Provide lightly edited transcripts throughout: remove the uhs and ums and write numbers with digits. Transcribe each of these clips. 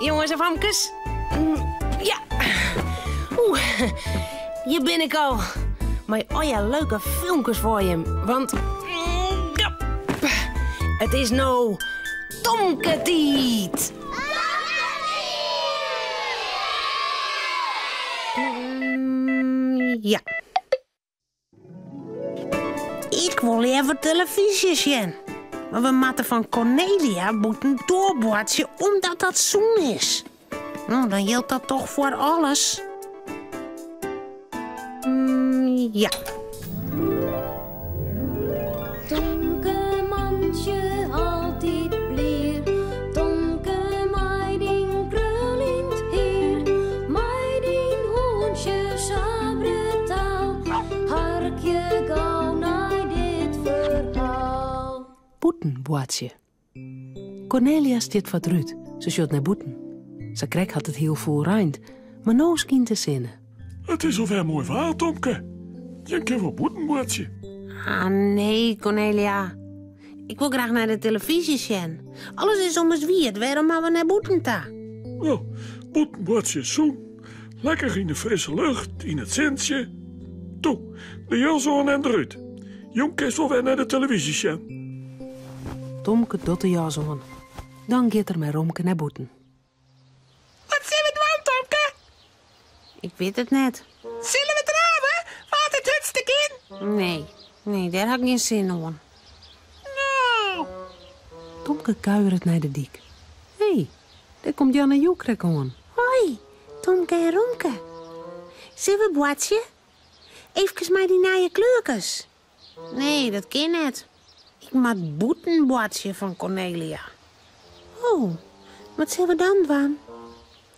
Jonges en famkes. Ja. Oeh, hjir bin ik al. Mei allegear leuke filmkes foar jim. Want ja, it is no Tomke-tiid. Ja. Ik wol leaver telefyzje sjen. Mar we moatte fan Cornelia bûtendoar boartsje omdat dat sûn is. No, dan jildt dat toch foar alles. Mm, ja. Tomke mantsje altyd blier, Tomke mei dyn kruljend hier, mei dyn hûntsje sa brutaal, harkje gau nei dit ferhaal. Bûten boartsje. Cornelia stiet foar it rút. Se sjocht nei bûten. Sakrekt hat it hiel fûl reind, mar no skynt de sinne. It is alwer moai waar, Tomke. Jim kinne wol bûten boartsje. Ah, nee, Cornelia. Ik wol graach nei de telefyzje sjen. Alles is ommers wiet, wêrom moatte we nei bûten ta? No, bûten boartsje is sûn. Lekker yn de frisse lucht, yn it sintsje. Toe, de jas oan en derút. Jûn kinst wol wer nei de telefyzje sjen. Tomke docht de jas oan. Dan giet er mei Romke nei bûten. Wat sille we dwaan, Tomke? Ik wit it net. Sille we drave? Wa't it hurdste kin? Nee, nee, dêr ha ik gjin sin oan. No. Tomke kuieret nei de dyk. Hé, dêr komt Jan en Joe krekt oan. Hoi, Tomke en Romke. Sille we boartsje? Eefkes mei dy nije kleurkes. Nee, dat kin net. Ik moat bûten boartsje fan Cornelia. Oh, wat sille we dan dwaan?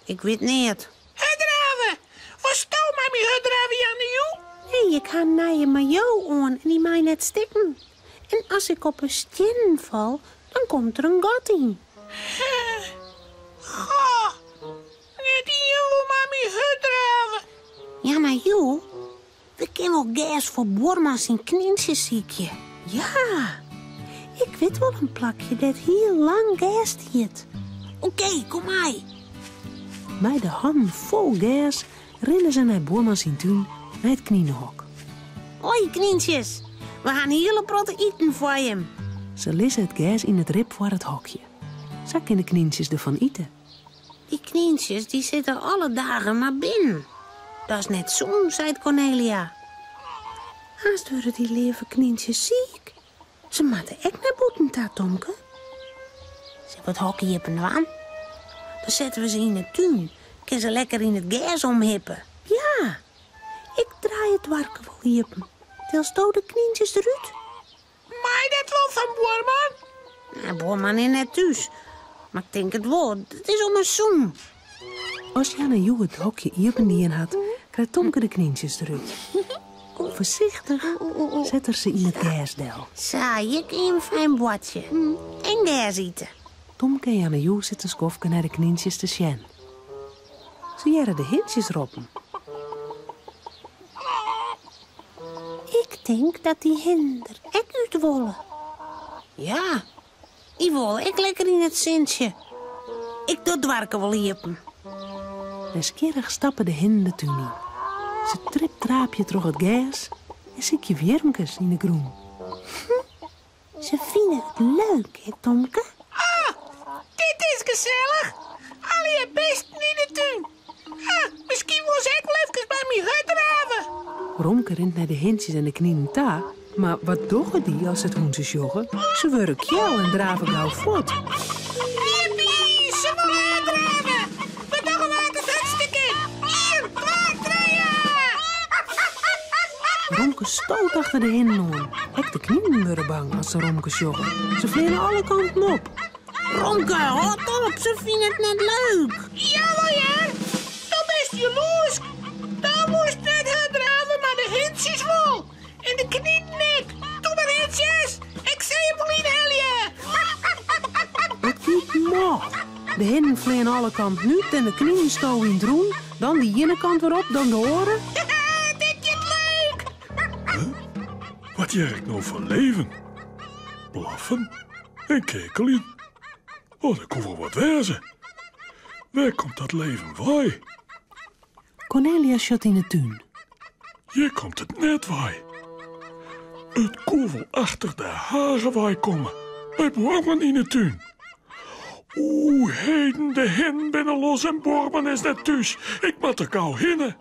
Ik wit neat. Hurddrave! Wolsto mei my hurddrave, Jannejoe? Nee, ik ha in nije maillot oan en dy mei net stikken. En as ik op 'e stiennen fal, dan komt der in gat yn. Goh, net ien wol mei my hurddrave. Jannejoe, we kinne wol gers foar buorman syn knyntsjes sykje. Ja, ik wit wol in plakje dêr't hiel lang gers stiet. Oké, kom mei. Mei de hannen fol gers rinne se nei buorman syn tún nei it kninehok. Hoi knyntsjes, we ha in hiele protte iten foar jim. Se lizze it gers yn it rib foar it hokje. Sa kinne de knyntsjes derfan ite. Dy knyntsjes dy sitte alle dagen mar binnen. Dat is net sûn, seit Cornelia. Aanst wurde dy leave knyntsjes siik. Se moatte ek nei bûten ta, Tomke. Sille we it hok iepen dwaan? Dan sette we se yn 'e tún. Kinne se lekker yn it gers omhippe. Ja, ik draai it doarke wol iepen. Tilsto de knyntsjes derút? Mei dat wol fan buorman? Nou, buorman is net thús. Mar ik tink it wol. It is ommers sûn. As Jannejoe it hokje iepen dien hat, krijt Tomke de knyntsjes derút. Foarsichtich set er se yn it gers del. Sa, hjir kin jim fijn boartsje en gers ite. Tomke en Jannejoe sitte in skoftke nei de knyntsjes te sjen. Se hearre de hintsjes roppen. Ik tink dat dy hinnen der ek út wolle. Ja, dy wolle ek lekker yn it sintsje. Ik doch it doarke wol iepen. Nijsgjirrich stappe de hinnen de tún yn. Se triptraapje troch it gers en sykje wjirmkes yn de grûn. Se fine it leuk, hè Tomke? Ah, dit is gesellich! Allegear bisten yn de tún. Ah, miskien wol se ek wol efkes by my hurddrave. Romke rint nei de hintsjes en de kninen ta, mar wat dogge dy as se it hûntsje sjogge? Se wurde kjel en drave gau fuort. Jippie, se wolle hurddrave! We dogge wa't it hurdste kin. Ien, twa, trije! Romke stoot achter de hinnen oan. Ek de kninen wurde bang as se Romke sjogge. Se fleane alle kanten op. Romke, hâld op, se fine it net leuk. Jawol hear, do bist jaloersk. Do moast net hurddrave, mar de hintsjes wol. En de kninen ek. Toe mar hintsjes, ik sil jim wol ynhelje. It giet mâl. De hinnen fleane alle kanten út en de kninen stowe yn it rûn. Dan de iene kant wer op, dan de oare. Dit giet leuk! Wat hear ik no foar leven? Blaffen en kekeljen. Oh, dat koe wol wat wêze. Wêr komt dat leven wei? Kornelia sjocht yn 'e tún. Hjir komt it net wei. It koe wol achter de hage wei komme, by buorman yn 'e tún. Oeh, heden, de hinnen binne los en buorman is net thús. Ik moat der gau hinne.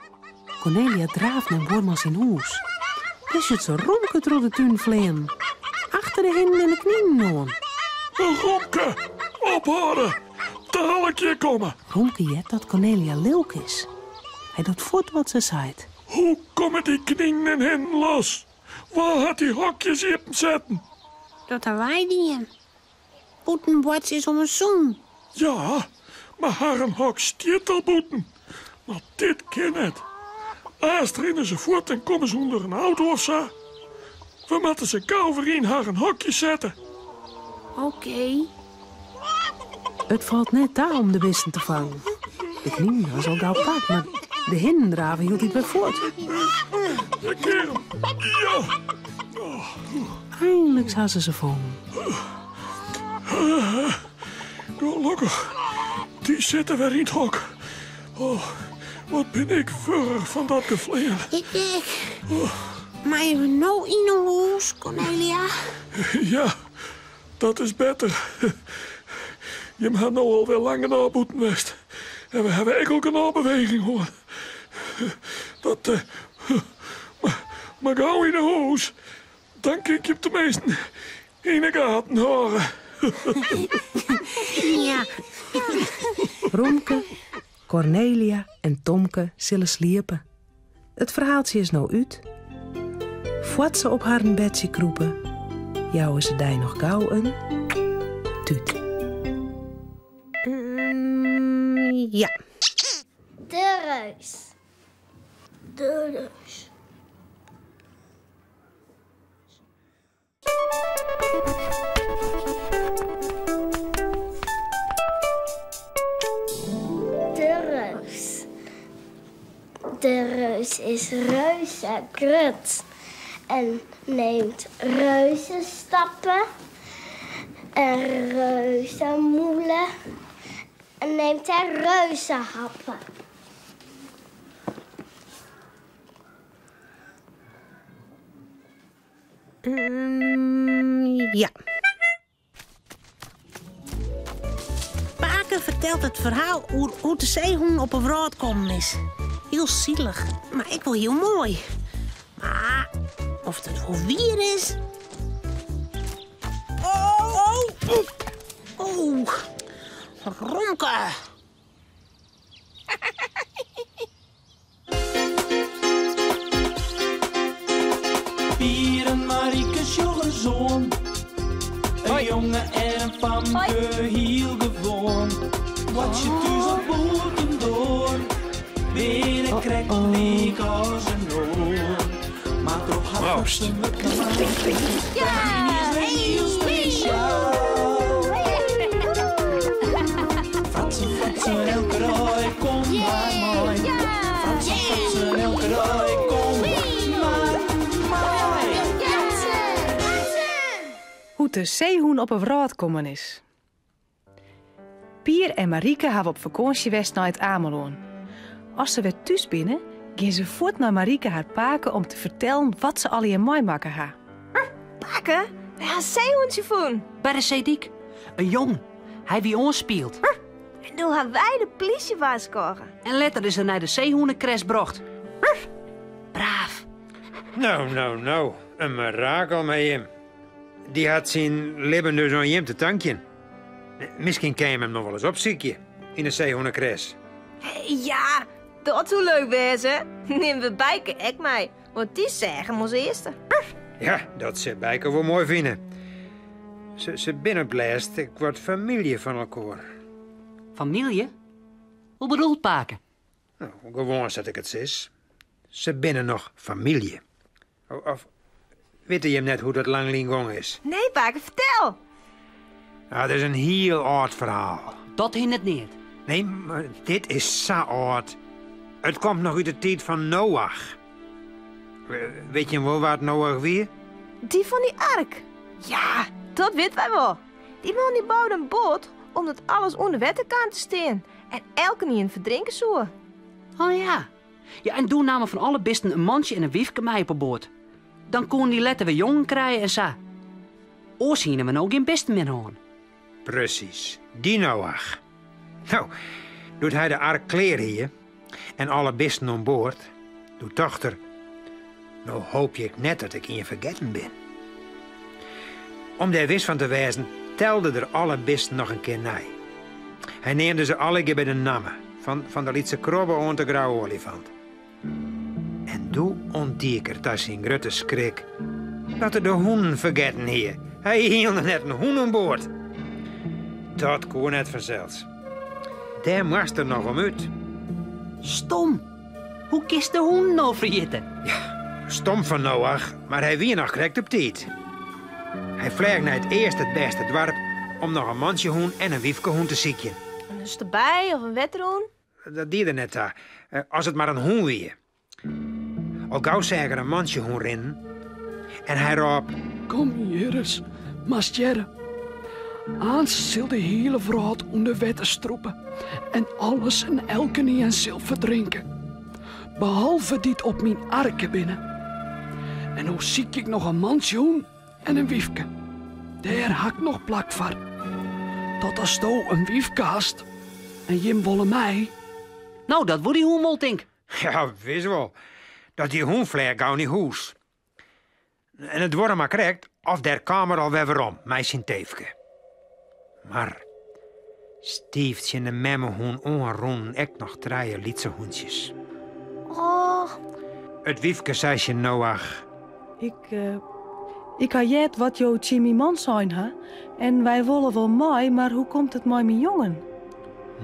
Kornelia draaft nei buorman syn hûs. Dêr sjocht se Romke troch de tún fleanen, achter de hinnen en de kninen oan. Romke, ophâlde! Dalik hjir komme! Romke heart dat Kornelia lilk is. Hy docht fuort wat se seit. Hoe komme dy kninen en hinnen los? Wa hat dy hokjes iepensetten? Dat ha wy dien. Bûten boartsje is ommers sûn. Ja, mar harren hok stiet al bûten. Mar dit kin net. Aanst rinne se fuort en komme se ûnder in auto of sa. We moatte se gau wer yn harren hokje sette. Oké. It falt net ta om de bisten te fangen. De kninen ha se al gau pakt, mar de hinnen drave hieltyd wer fuort. Ja! Einliks ha se se fongen. Gelokkich, dy sitte wer yn it hok. Oh, wat bin ik wurch fan dat geflean. Ik ek. Meie we no yn 'e hûs, Kornelia? Ja, dat is better. Jim ha no al wer lang genôch bûten west. En we hawwe ek al genôch beweging hân. Dat, mar gau yn 'e hûs, dan kin ik jim teminsten yn 'e gaten hâlde. Ja. Romke, Kornelia en Tomke sille sliepe. It ferhaaltsje is no út. Foar't se op harren bedsje krûpe, jouwe se dy noch gau in tút. Ja. De reus. De reus. De reus. De reus is reuze grut en neemt reuze stappen en reuze mûle en neemt hy reuze happen. Ja. Pake fertelt it ferhaal oer hoe't de seehûn op 'e wrâld kommen is. Hiel sielich, mar ek wol hiel moai. Mar oft it wol wier is? Oh, oh, oh, Romke. Pier en Marike sjogge soan. In jonge en in famke, hiel gewoan. Boartsje thús of bûtendoar, binne krekt lyk as in oar. Mar troch har Proost. fratsen wurdt de is wer hiel spesjaal. Fratsen, fratsen, elke dei, kom mar mei. Fratsen, fratsen, elke dei, kom mar mei. Hoe't de seehûn op 'e wrâld kommen is. Pier en Marike hawwe op fakânsje west nei it Amelân. As se wer thús binne, gean se fuort nei Marike har pake om te fertellen wat se allegear meimakke ha. Pake, wy ha in seehûntsje fûn. By de seedyk. In jong. Hy wie oanspield. En doe ha wy de plysje warskôge. En letter is er nei de seehûnekres brocht. Braaf. No, no, no. In mirakel mei jim. Dy hat syn libben dus oan jim te tankjen. Miskien kin jim him noch wolris opsykje yn de seehûnekres. Ja, dat soe leuk wêze. Nimme we Bijke ek mei, want dy seach him as earste. Ja, dat sil Bijke wol moai fine. Se, se binne op 't lêst ek wat famylje fan elkoar. Famylje? Hoe bedoelt pake? No, gewoan sa't ik it sis. Se binne noch famylje. Of witte jim net hoe't dat lang lyn gong is? Nee, pake, fertel! Ah, dat is in hiel âld ferhaal. Dat hindert neat. Nee, mar dit is sa âld. It komt noch út de tiid fan Noach. Wit jim wol wa't Noach wie? Dy fan dy ark? Ja, dat witte wy wol. Dy man dy boude in boat omdat alles ûnder wetter kaam te stean. En elkenien ferdrinke soe. Oh ja. Ja, en doe namen fan alle bisten in mantsje en in wyfke mei op 'e boat. Dan koenen dy letter wer jongen krije en sa. Oars hiene we no gjin bisten mear hân. Presys, dy Noach. No, doe't hy de ark klear hie en alle bisten oan board, doe tocht er, No hoopje ik net dat ik ien fergetten bin. Om dêr wis fan te wêzen, telde er alle bisten noch in kear nei. Hy neamde se allegear by de namme, fan, fan de lytse krobbe oant de grauwe oaljefant. En doe ûntdiek er ta syn grutte skrik dat er de hûnen fergetten hie. Hy hie noch net in hûn oan board. Dat koe net fansels. Dêr moast er noch om út. Stom! Hoe kinst de hûnen no ferjitte? Ja, stom fan Noach, mar hy wie noch krekt op tiid. Hy fleach nei it earste it bêste doarp om noch in mantsjehûn en in wyfkehûn te sykjen. In stabij of in wetterhûn? Dat die der net ta, as it mar in hûn wie. Al gau seach er in mantsjehûn rinnen en hy rôp. Kom hjir ris, moatst hearre. Aanst sil de hiele wrâld ûnder wetter strûpe en alles en elkenien sil ferdrinke. Behalve dy't op myn arke binne. En no sykje ik noch in mantsjehûn en in wyfke. Dêr ha ik noch plak foar. Dat asto in wyfke hast en jim wolle mei. No, dat wol dy hûn wol, tink. Ja, wis wol. Dat dy hûn fleach gau nei hûs. En it duorre mar krekt of dêr kaam er al wer werom mei syn teefke. Mar stiif tsjin de memmehûn oan rûnen ek noch trije lytse hûntsjes. Oh. It wyfke sei tsjin Noach. Ik, ik ha heard wat jo tsjin myn man sein ha en wy wolle wol mei, mar hoe komt it mei myn jongen?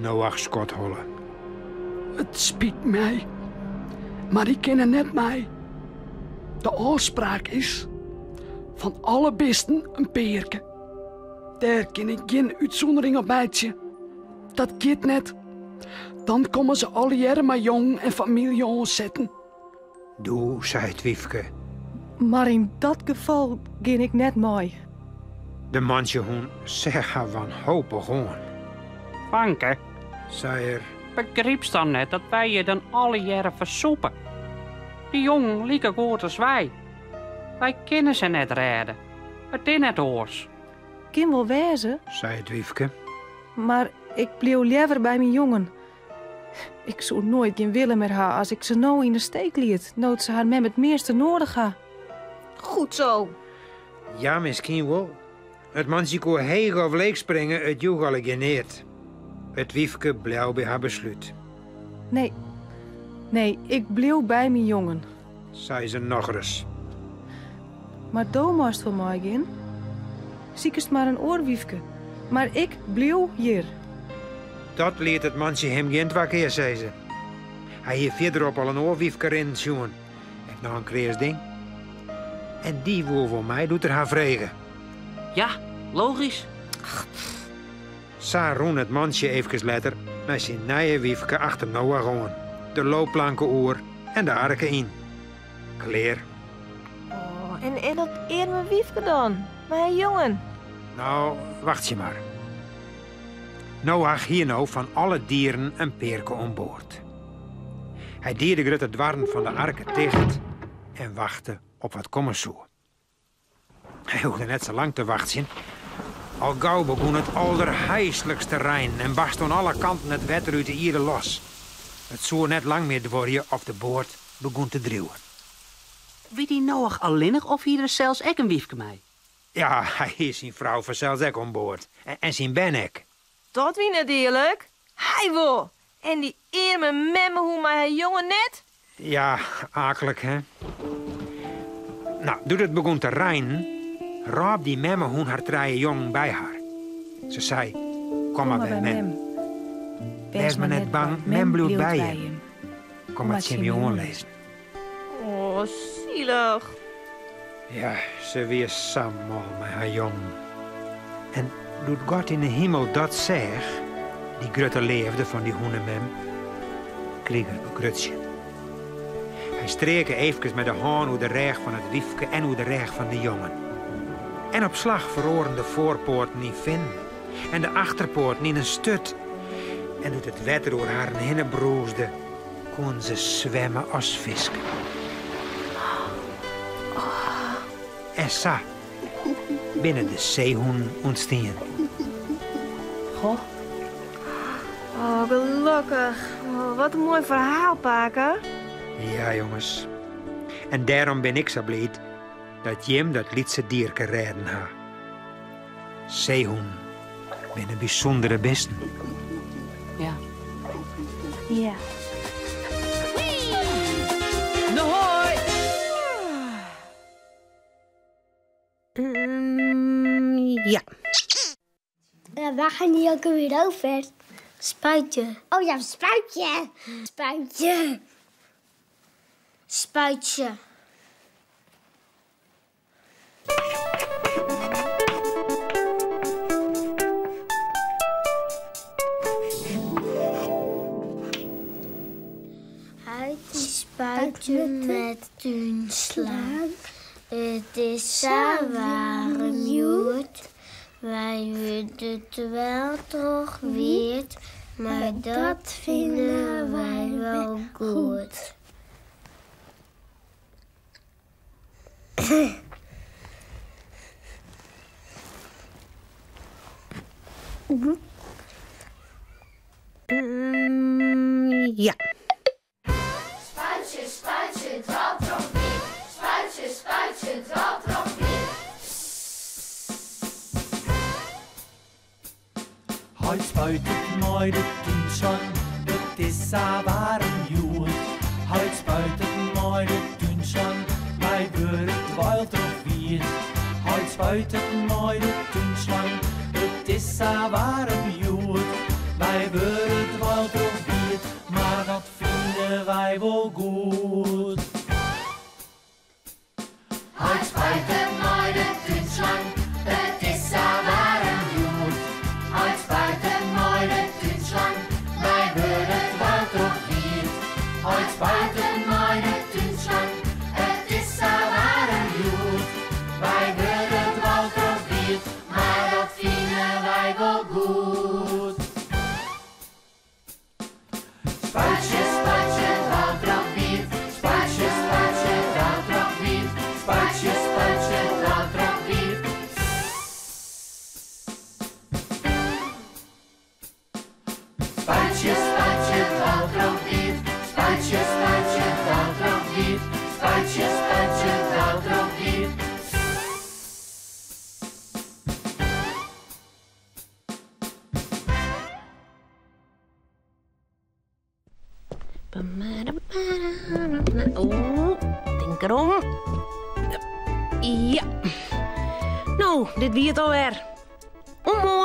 Noach skodholle. It spyt my, mar dy kinne net mei. De ôfspraak is, fan alle bisten in pearke. Dêr kin ik gjin útsûndering op meitsje. Dat giet net. Dan komme se allegearre mei jongen en famylje oansetten. Doe sei it wyfke. Mar yn dat gefal gean ik net mei. De mantsjehûn seach har wanhopich oan. Fanke, sei er. Begrypst dan net dat wy hjir dan allegearre fersûpe? Dy jongen like goed as wy. Wy kinne se net rêde. It is net oars. Kin wol wêze, sei it wyfke. Mar ik bliuw leaver by myn jongen. Ik soe noait gjin wille mear ha as ik se no yn 'e steek liet, no't se har mem it measte noadich ha. Goed zo. Ja, miskien wol. It mantsje koe heech of leech springe, it joech allegear neat. It wyfke bleau by har beslút. Nee, nee, ik bliuw by myn jongen. Sei se nochris. Mar do meist wol meigean. Sikest mar in oar wyfke. Mar ik bliuw hjir. Dat liet it mantsje him gjin twa kear sizze. Hy hie fierderop al in oar wyfke rinnen sjoen. Ek noch in kreas ding. En dy woe wol mei doe't er har frege. Ja, logysk. Sa rûn it mantsje eefkes letter mei syn nije wyfke achter Noach oan, de loopplanke oer en de arke yn. Klear. Oh, en, en dat earme wyfke dan, mei har jongen? No, wachtsje mar. Noach hie no fan alle dieren in pearke oan board. Hy die de grutte doarren fan de arke ticht en wachte op wat komme soe. Hy hoegde net sa lang te wachtsjen. Al gau begûn it alderheislikst te reinen en barste oan alle kanten it wetter út de ierde los. It soe net lang mear duorje of de boat begûn te driuwen. Wie dy Noach allinnich of hie er sels ek in wyfke mei? Ja, hy hie syn frou fansels ek oan board. En syn bern ek. Dat wie net earlik. Hy wol! En dy earme memmehûn mei har jongen net? Ja, aaklik, hè? No, doe't it begûn te reinen, rôp dy memmehûn har trije jongen by har. Se sei, Kom mar by mem. Wês mar net bang, mem bliuwt by jim. Kom mar tsjin my oanlizzen. O, sielich. Ja, se wie sa mâl mei har jongen. En doe't God yn 'e himel dat seach, dy grutte leafde fan dy hûnemem, krige er begrutsjen. Hy streake eefkes mei de hân oer de rêch fan it wyfke en oer de rêch fan de jongen. En op slach feroaren de foarpoaten yn finnen en de achterpoaten yn in sturt. En doe't it wetter oer harren hinne brûsde, koenen se swimme as fisken. En sa binne de seehûnen ûntstien. Goh. Oh, gelokkich. Oh, wat in moai ferhaal, pake. Ja, jonges. En dêrom bin ik sa bliid dat jim dat lytse dierke rêden ha. Seehûnen binne bysûndere bisten. Ja. Ja. No hoi! Ja. Waar gaan die ook alweer over? Spuitje. Oh ja, spuitje. Spuitje. Spuitje. Uit die spuitje met túnslang. It is sa waarm hjoed. Wy wurde der wel troch wiet, mar dat fine wy wol goed. Ja. Spuitsje, spuitsje, dwaal troch wiet. Spuitsje, spuitsje, dwaal troch wiet. Heit spuitet mei de túnslang, it is sa waarm hjoed. Heit spuitet mei de túnslang, wy wurde dweil troch wiet. Heit spuitet mei de túnslang, it is sa waarm hjoed. Wy wurde dweil troch wiet, mar dat fine wy wol goed. Heit spuitet mei de túnslang, it is sa waarm hjoed. Heit spuitet mei de túnslang, wy wurde dweil troch wiet. Heit spuitet mei de túnslang, it is sa waarm hjoed. Wy wurde dweil troch wiet, mar dat fine wy wol goed. Spuitsje, spuitsje, dwaal troch wiet. Spuitsje, spuitsje, dwaal troch wiet. Spuitsje, spuitsje, dwaal troch wiet. Spuitsje, spuitsje, dwaal troch wiet. Spuitsje, spuitsje, dwaal troch wiet. Spuitsje, spuitsje, dwaal troch wiet. Oeh, tink derom. Ja. No, dit wie it alwer. Oant moarn.